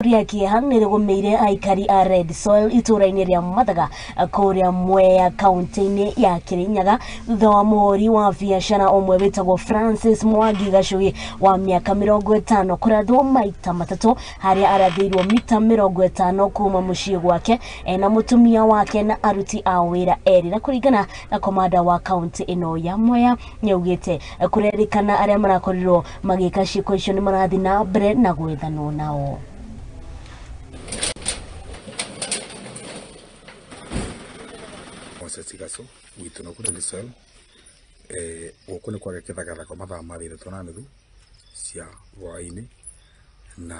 Rĩa kĩeha nĩ rĩgũmĩire aikari a Red Soil itũũra-inĩ rĩa Mathaga kũrĩa Mwea kaunti-inĩ ya Kirinyaga thutha wa mũhũri wa biacara ũmwe wĩtagwo Francis Mwangi Gachugi wa mĩaka 50 kũrathwo maita matatũ harĩa arathĩirwo mita 50 kuma mũciĩ gwake ena mũtumia wake na aruti a wĩra erĩ. Na kũringana na komanda wa kaunti ĩno ya Mwea nĩaugĩte kũrerĩkana arĩa marakorirwo magĩka ciĩko icio nĩ marathiĩ na mbere na gwethanwo nao. Moses Gacu gwitũ no kũrĩ Soil gũkũ nĩ kwagĩa kĩthagathako mathaa ma 3:30 cia hwaĩ-inĩ na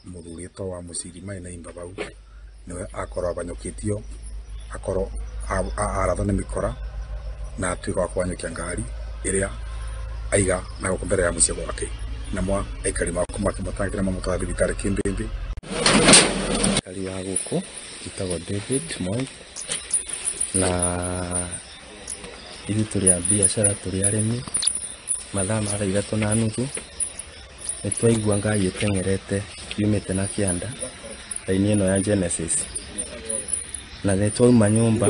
mũthuri wĩtagwo wa Mũciri marĩ na imba bau nĩwe akorwo abanyũkĩtio akorwo arathwo nĩ mĩkora na atuĩka wa kũhanyũkia ngari ĩrĩa aiga na gũkũ mbere ya mũciĩ gwake na mwa aikari makĩmũtangĩra mamũtwara thibitarĩ Kĩmbĩmbĩ. Aikari wa gũkũ njĩtagwo David Moi na ithuĩ tũrĩ a biacara tũrĩ arĩmi. Mathaa ma 3:30 nĩ twaigua ngari ĩteng'erete yumĩte na kĩanda raini ĩno ya Genesis, na nĩ twauma nyũmba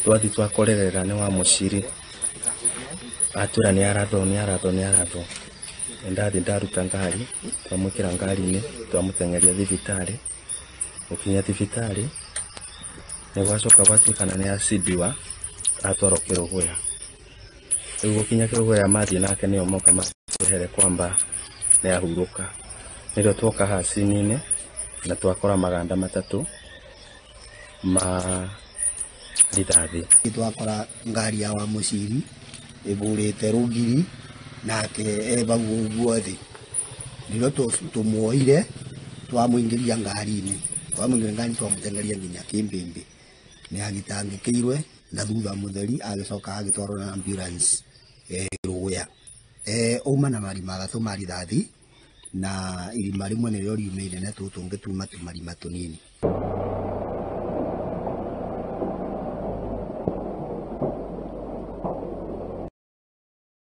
twathiĩ twakorerera nĩ wa Mũciri atwĩra nĩ arathwo nĩ arathwo nĩ arathwo. Nĩ ndathiĩ ndaruta ngari twamwĩkĩra ngari-inĩ twamũteng'eria thibitarĩ. Gũkinya thibitarĩ nĩ gwacoka gwatuĩkana nĩ acidiwa atwarwo Kĩrũgũya. Rĩu gũkinya Kĩrũgũya mathiĩ nake nĩo moka matwehere kwamba nĩ ahurũka. Nĩrĩo twoka haha cini-inĩ na twakora maganda matatũ ma rithathi. Twakora ngari ya wa Mũciri ĩbũrĩte rũgiri nake e bau ũguo thĩ. Nĩrĩo tũmuoire twamũingĩria ngari-inĩ, twamũingĩria ngari twamũteng'eria nginya Kĩmbĩmbĩ. Nĩ agĩtangĩkĩirwe na thutha mũtheri agĩcoka agĩtwarwo na ambulance Kĩrũgũya. Auma na marima matatũ ma rithathi na irima rĩmwe nĩrĩo riumĩire na tũtũ tũngĩ tuma tũmarima tũnini.